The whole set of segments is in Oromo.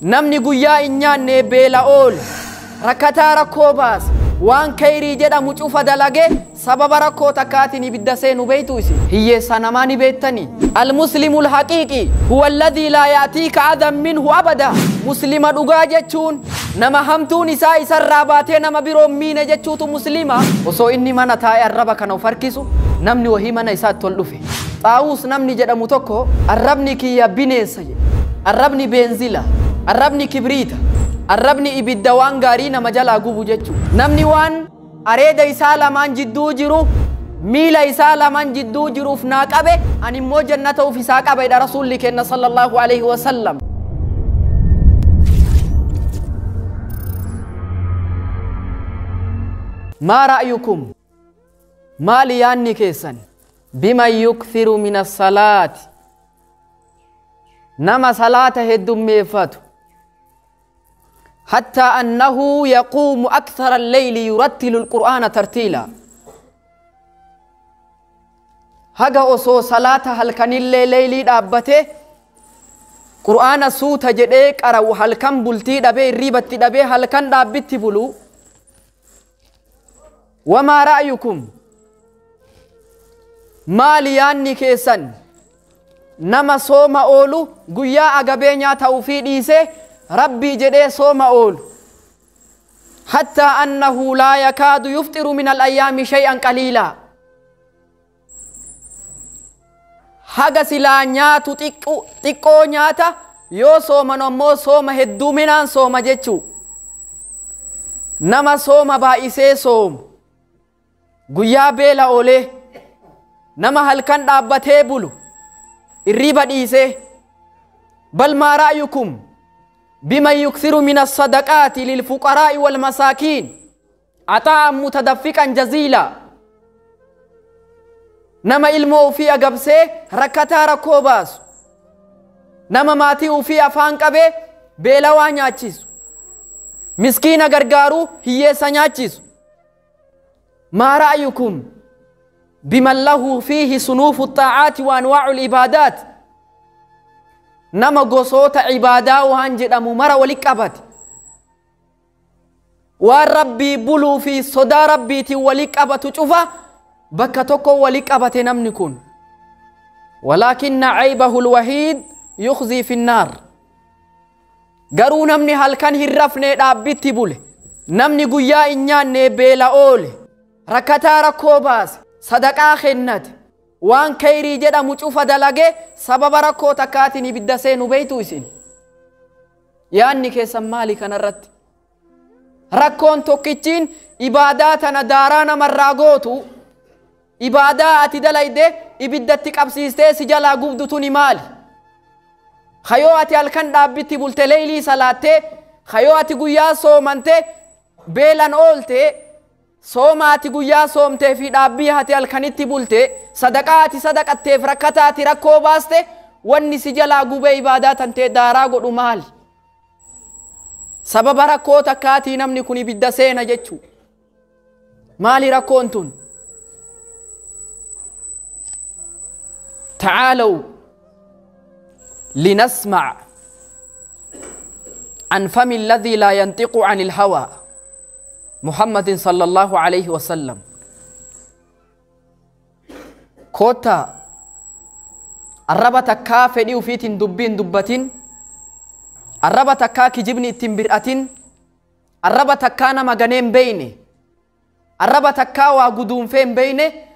Namni guyyaa hin nyaanne beela oole. Rakkataa rakkoo baase. Waan kayrii jedhamu cufa dalage sababa rakkoo takkaatiin ibidda seenu beeytu isin. Hiyyeessa namaa ni beektanii. Almuslimu alhaqiiqi huwa alladhii laa ya'tiika adan minhu abada. Muslima dhugaa jechuun nama hamtuun isaa isarraa baatee nama biroo miine jechuutu muslima. Osoo inni mana taa'ee arraba kana of harkisu namni wahii mana isaatti ol dhufe. Xaawus namni jedhamu tokko arrabni kiyya bineensa jedhe. Arrabni beenzila. Arrabni kibriita. Arrabni ibidda waan gaarii nama jalaa gubu jechuudha. Namni waan areeda isaa lamaan jidduu jiru miila isaa lamaan jidduu jiruuf naa qabe ani immoo jannata uf isaa qabeedha rasuulli kenna sallallahu alaihi wasallam. Maa ra'yukum? Maali yaanni keessan? Biman yukthiru min as-salaati. Nama salaata heddummeeffatu. حتى أنه يقوم أكثر الليل يرتل القرآن ترتيلا. هذا أصو صلاة هل كان الليل دابته قرآن سوت جديك أرى هل كان بلتي دبي ريبتي دبي هل كان دابتي بلو. وما رأيكم؟ ما لياني كيسن نما صوم أولو قيا أغبينيا توفيد إيسي ربي جدي صوم أول حتى أنه لا يكاد يفطر من الأيام شيئا قليلا. حاجة سلا نياتو تيكو نياتا يو صوم نمو صوم هدو منان صوم جتشو نما صوم بائسي صوم قيا بيلا أولي نما هلكن دابته بلو الريبة ديسي. بل ما رأيكم بمن يكثر من الصدقات للفقراء والمساكين عطاء متدفقا جزيلا. نما ilmoo ofii agabsee rakkataa rakkoo baasu. Nama maatii ofii afaan qabee beelawaa nyaachisu. Miskiina gargaaruu hiyyeessa nyaachisu. Maa ra'yukum biman lahu fiihi sunuufu xaacaati wa anwaa'u libaadaat. Nama gosoota ibaadaa waan jedhamu mara wali qabate. Waan rabbii buluu fi sodaa rabbiitiin wali qabatu cufa bakka tokko wali qabate namni kun. Walaakinna caybahu lwahiid yukhzii fi nnaar. Garuu namni halkan hin rafne dhaabbitti bule. Namni guyyaa hin nyaanne beela oole. Rakkataa rakkoo baase. Sadaqaa kennate. Waan kayrii jedhamu cufa dalage sababa rakkoo takkaatiin ibidda seenu beeytu isin. Yaanni keessan maali kanarratti? Rakkoon tokkichiin ibaadaa tana daaraa namarraa gootu ibaadaa ati dalayde ibiddatti qabsiistee si jalaa gubdu tuni maali? Hayoo ati halkan dhaabbitti bulte leeylii salaattee, hayoo ati guyyaa soomante beelan oolte, sooma ati guyyaa soomtee fi dhaabbii ati halkanitti bulte, sadaqaa ati sadaqatteef rakkataa ati rakkoo baaste, wanni si jalaa gubee ibaadaa tantee daaraa godhu maali? Sababa rakkoo takkaatii namni kun ibidda seena jechuu. Maali rakkoon tun? تعالوا لنسمع عن فم الذي لا ينطق عن الهوى محمد صلى الله عليه وسلم. كوتا الربا تكا فدي وفيتين دبين دبتين، الربا تكا كجبني تنبرأتين، الربا تكا نما بيني، الربا تكا وقدوم فين بيني.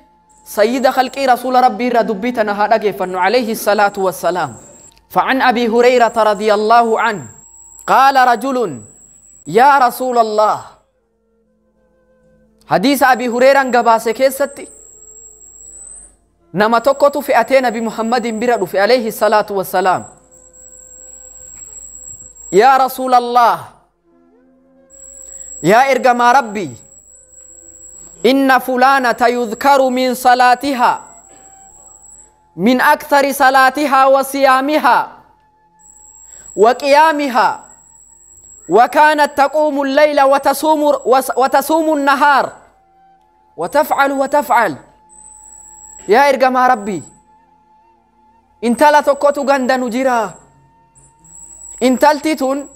سيد خلقي رسول ربي ردبيتنا هذا فن عليه الصلاة والسلام. فعن أبي هريرة رضي الله عنه قال رجل يا رسول الله. حديث أبي هريرة قباسة كيستي نما تقطو في أتينا بمحمد برد في عليه الصلاة والسلام. يا رسول الله يا إرقم ربي إن فلانة يذكر من صلاتها من أكثر صلاتها وصيامها وقيامها وكانت تقوم الليل وتصوم النهار وتفعل وتفعل. يا إرقم ربي إن تلا تقوتو غندا نجرا Intalti tun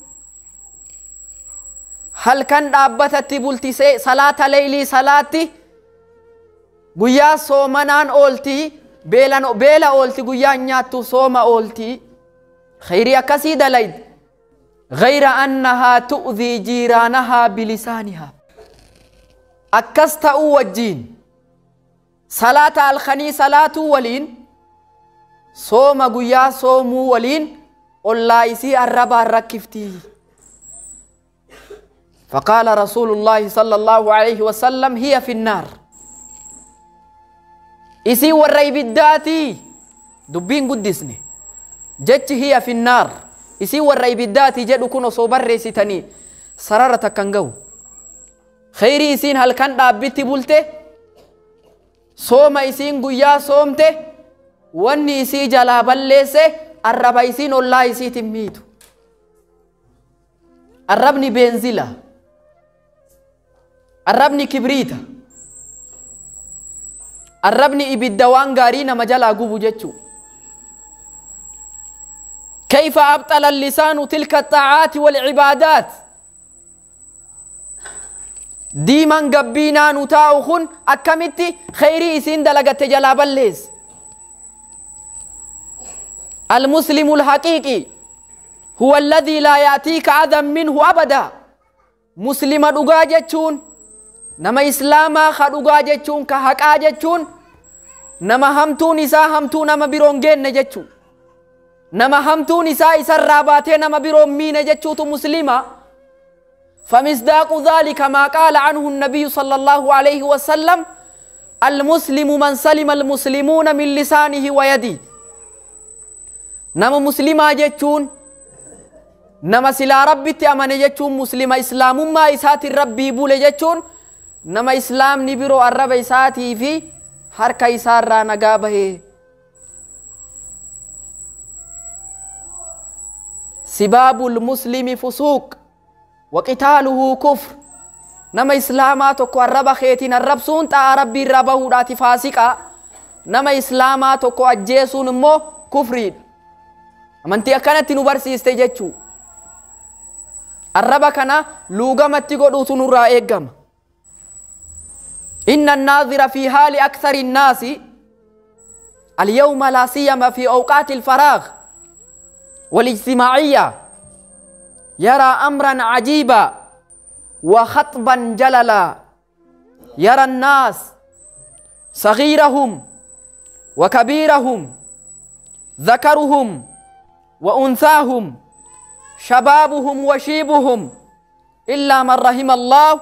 halkan dhaabbatatti bultisee salaata leeylii salaatti, guyyaa soomanaan oolti, beela oolti, guyyaa nyaattu sooma oolti, khayrii akkasii dalayd. غير أنها تؤذي جيرانها بلسانها. أكس تأو وجين صلاة الخني صلاة ولين صوم قيا صومو ولين الله يسي الربا الركفتي. فقال رسول الله صلى الله عليه وسلم هي في النار. إسي والريب الداتي دبين قدسني جت هي في النار. إسي والريب الداتي جدو كنو صوبر ريسيتني سرارة كنغو خيري إسين هل كان دابتي بولته صوم إسين قيا صومته واني إسي جلا بلسه الربا إسين الله إسي تميتو. الربني بنزيلا، الربني كبريتا، الربني إبدوان غارينا مجالا قبو جتشو. كيف أبطل اللسان تلك الطاعات والعبادات؟ ديما قبينا نتاوخن أكمتي خيري إسين دلقت جلاب الليس. المسلم الحقيقي هو الذي لا يأتيك أذى منه أبدا. مسلم دغا جتشون نما إسلاما خدغا جتشون كحقا جتشون نما همتون إسا همتون نما بيرون جتشون نما همتون إسا إسا الراباتي نما بيرون مين جتشوت مسلمة. فمصداق ذلك ما قال عنه النبي صلى الله عليه وسلم المسلم من سلم المسلمون من لسانه ويده. نما مسلمة جتشون نما سلا ربي تأمن جتشون مسلمة إسلام ما إسات الربي بول جتشون نما إسلام نبرو الرب إساتي في حركة إسار نقابه. سباب المسلم فسوق وقتاله كفر. نما إسلامات الرب خيتين الرب سون تا ربي ربه داتي فاسقة. نما إسلامات أجيسون مو كفرين. أمنتي أكنت نبرسي استجتشو الرب كان لوغمتي قدوت نورا إيقام. إن الناظر في حال أكثر الناس اليوم لا سيما في أوقات الفراغ والاجتماعية يرى أمرا عجيبا وخطبا جللا. يرى الناس صغيرهم وكبيرهم، ذكرهم وأنثاهم، شبابهم وشيبهم، إلا من رحم الله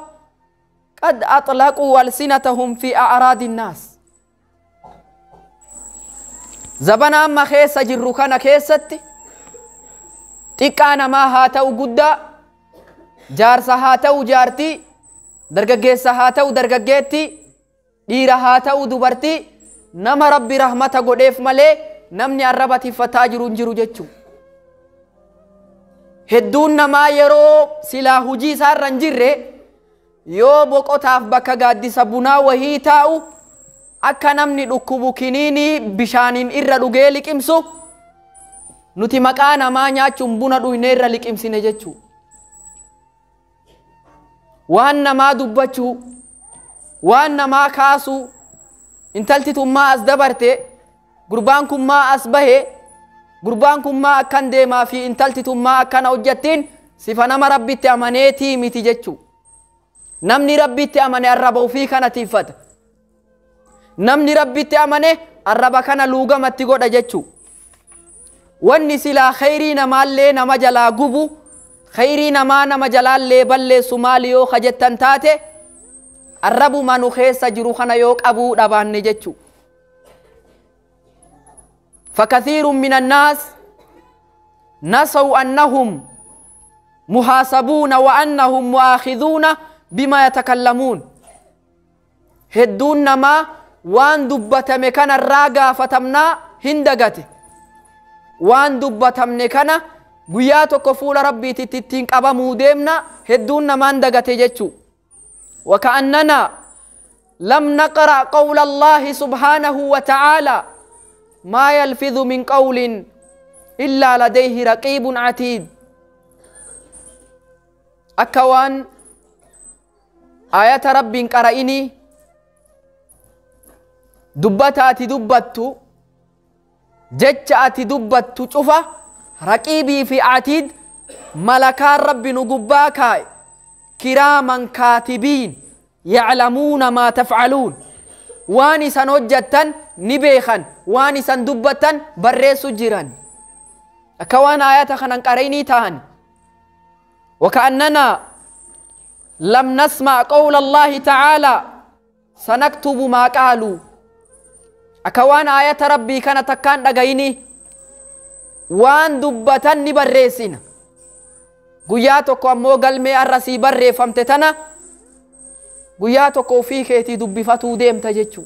قد أطلقوا ألسنتهم في أعراض الناس. زبنا أما خيسة جركنا خيستي xiqqaa namaa haa ta'u guddaa, jaarsa haa ta'u jaartii, dargaggeessa haa ta'u dargaggeettii, dhiira haa ta'u dubartii, nama rabbi rahmata godheef malee namni arraba tiffataa jiru hin jiru jechuudha. Hedduun namaa yeroo silaa hujii isaarra hin jirre yoo boqotaaf bakka gaaddisa bunaa wahii taa'u akka namni dhukkubu kiniinii bishaaniin irra dhugee liqimsu nuti maqaa namaa nyaachuun buna dhugnee irra liqimsine jechuudha. Waan namaa dubbachuu, waan namaa kaasuu, intalti tun maa as dabarte, gurbaan kun maa as bahe, gurbaan kun maa akkan deemaa fi intalti tun maa akkana hojjettiin sifa nama rabbitti amaneetii miti jechuudha. Namni rabbitti amane arraba ofii kana tiiffata. Namni rabbitti amane arraba kana luugamatti godha jechuudha. Wanni silaa khayrii namaallee nama jalaa gubu, khayrii namaa nama jalaallee balleessu maali yoo kajettan taate arrabuma nu keessa jiru kana yoo qabuu dhabaanne jechuudha. فكثير من الناس نسوا أنهم محاسبون وأنهم مؤاخذون بما يتكلمون. هدون ما وان دبتم كان الراقة فتمنا هندقته وان دبتم كان guyyaa fuula rabbiitti ittiin qabamuu deemna hedduun namaan dagate jechuu. وكأننا لم نقرأ قول الله سبحانه وتعالى ما يلفظ من قول إلا لديه رقيب عتيد. Akka waan ayata Rabbiin qara'inii, dubbata ati dubbattu, jecha ati dubbattu cufa raqiibii fi atiid malakaan Rabbi nu gubbaa kaa'e, kiraaman kaatibiin yaclamuuna maa tafcaluun, waan isan hojjattan ni beekan, waan isan dubbattan barreessu jiran. Akka waan ayata kanan qara'inii ta'an. وكأننا لم نسمع قول الله تعالى سنكتب ما قالوا. أكوان آية ربي كان تكان دغيني وان دبتن نبرسين guyyaa tokko ammoo galmee arrasii barreeffamte tana guyyaa tokko ofii keetii dubbifatuu deemta jechuu.